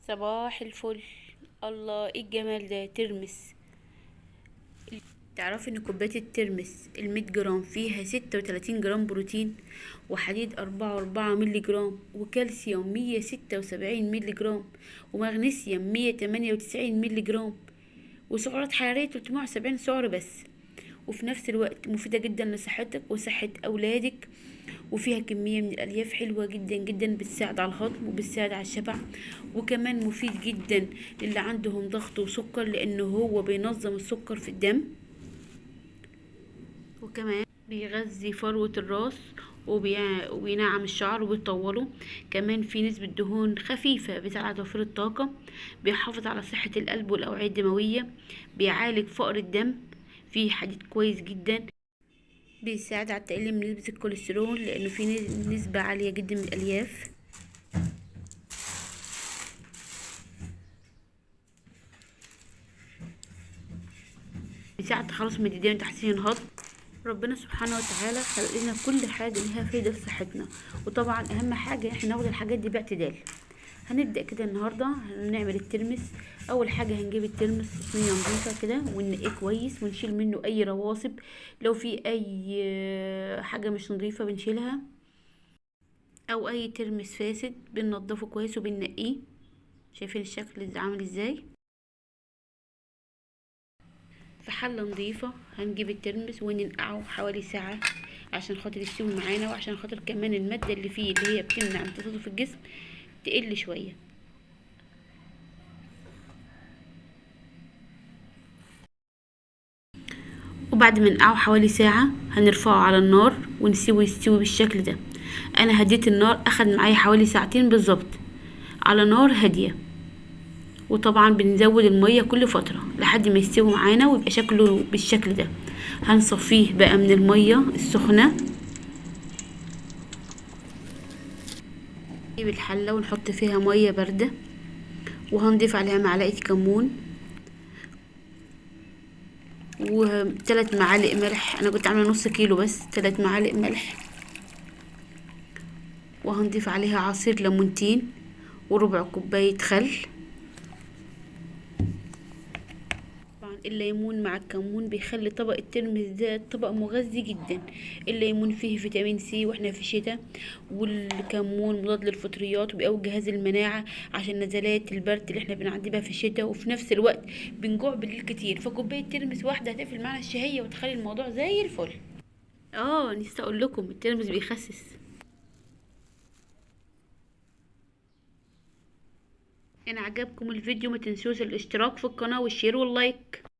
صباح الفل. الله ايه الجمال ده، ترمس. تعرفي ان كوباية الترمس المية جرام فيها 36 جرام بروتين، وحديد 4.4 مللي جرام، وكالسيوم 176 مللي جرام، ومغنيسيوم 198 مللي جرام، وسعرات حرارية 370 سعر بس. وفي نفس الوقت مفيدة جدا لصحتك وصحة أولادك، وفيها كمية من الألياف حلوة جدا جدا، بتساعد على الهضم وبتساعد على الشبع، وكمان مفيد جدا للي عندهم ضغط وسكر لأنه هو بينظم السكر في الدم، وكمان بيغذي فروة الراس وبينعم الشعر وبيطوله. كمان في نسبة دهون خفيفة بتساعد على توفير الطاقة، بيحافظ على صحة القلب والأوعية الدموية، بيعالج فقر الدم، فيه حديد كويس جدا، بيساعد على التقليل من نسبة الكوليسترول لأنه فيه نسبة عالية جدا من الألياف. بيساعد التخلص من الديدان وتحسين الهضم. ربنا سبحانه وتعالى خلق لنا كل حاجة ليها فايدة في صحتنا، وطبعا أهم حاجة احنا ناخد الحاجات دي باعتدال. هنبدأ كده النهاردة هنعمل الترمس. أول حاجة هنجيب الترمس صينية نظيفة كده وننقيه كويس ونشيل منه أي رواسب، لو في أي حاجة مش نظيفة بنشيلها، أو أي ترمس فاسد بننضفه كويس وبننقيه. شايفين الشكل عامل ازاي؟ في حلة نظيفة هنجيب الترمس وننقعه حوالي ساعة عشان خاطر يستوي معانا، وعشان خاطر كمان المادة اللي فيه اللي هي بتمنع امتصاصه في الجسم تقل شوية. وبعد ما ننقعه حوالي ساعة هنرفعه على النار ونسيبه يستوي بالشكل ده. انا هديت النار، اخد معايا حوالي ساعتين بالظبط على نار هادية، وطبعا بنزود المية كل فترة لحد ما يستوي معانا ويبقى شكله بالشكل ده. هنصفيه بقى من المية السخنة. نجيب الحلة ونحط فيها مية باردة، وهنضيف عليها معلقة كمون وثلاث معالق ملح. انا كنت عاملة نص كيلو بس، 3 معالق ملح، وهنضيف عليها عصير ليمونتين وربع كوباية خل. طبعا الليمون مع الكمون بيخلي طبق الترمس ده طبق مغذي جدا. الليمون فيه فيتامين سي واحنا في الشتاء، والكمون مضاد للفطريات وبيقوي جهاز المناعة عشان نزلات البرد اللي احنا بنعدي بيها في الشتاء، وفي نفس الوقت بنجوع بالليل كتير، فكوباية ترمس واحدة هتقفل معانا الشهية وتخلي الموضوع زي الفل. نسيت اقول لكم الترمس بيخسس. ان عجبكم الفيديو ما تنسوش الاشتراك في القناة وال share وال like.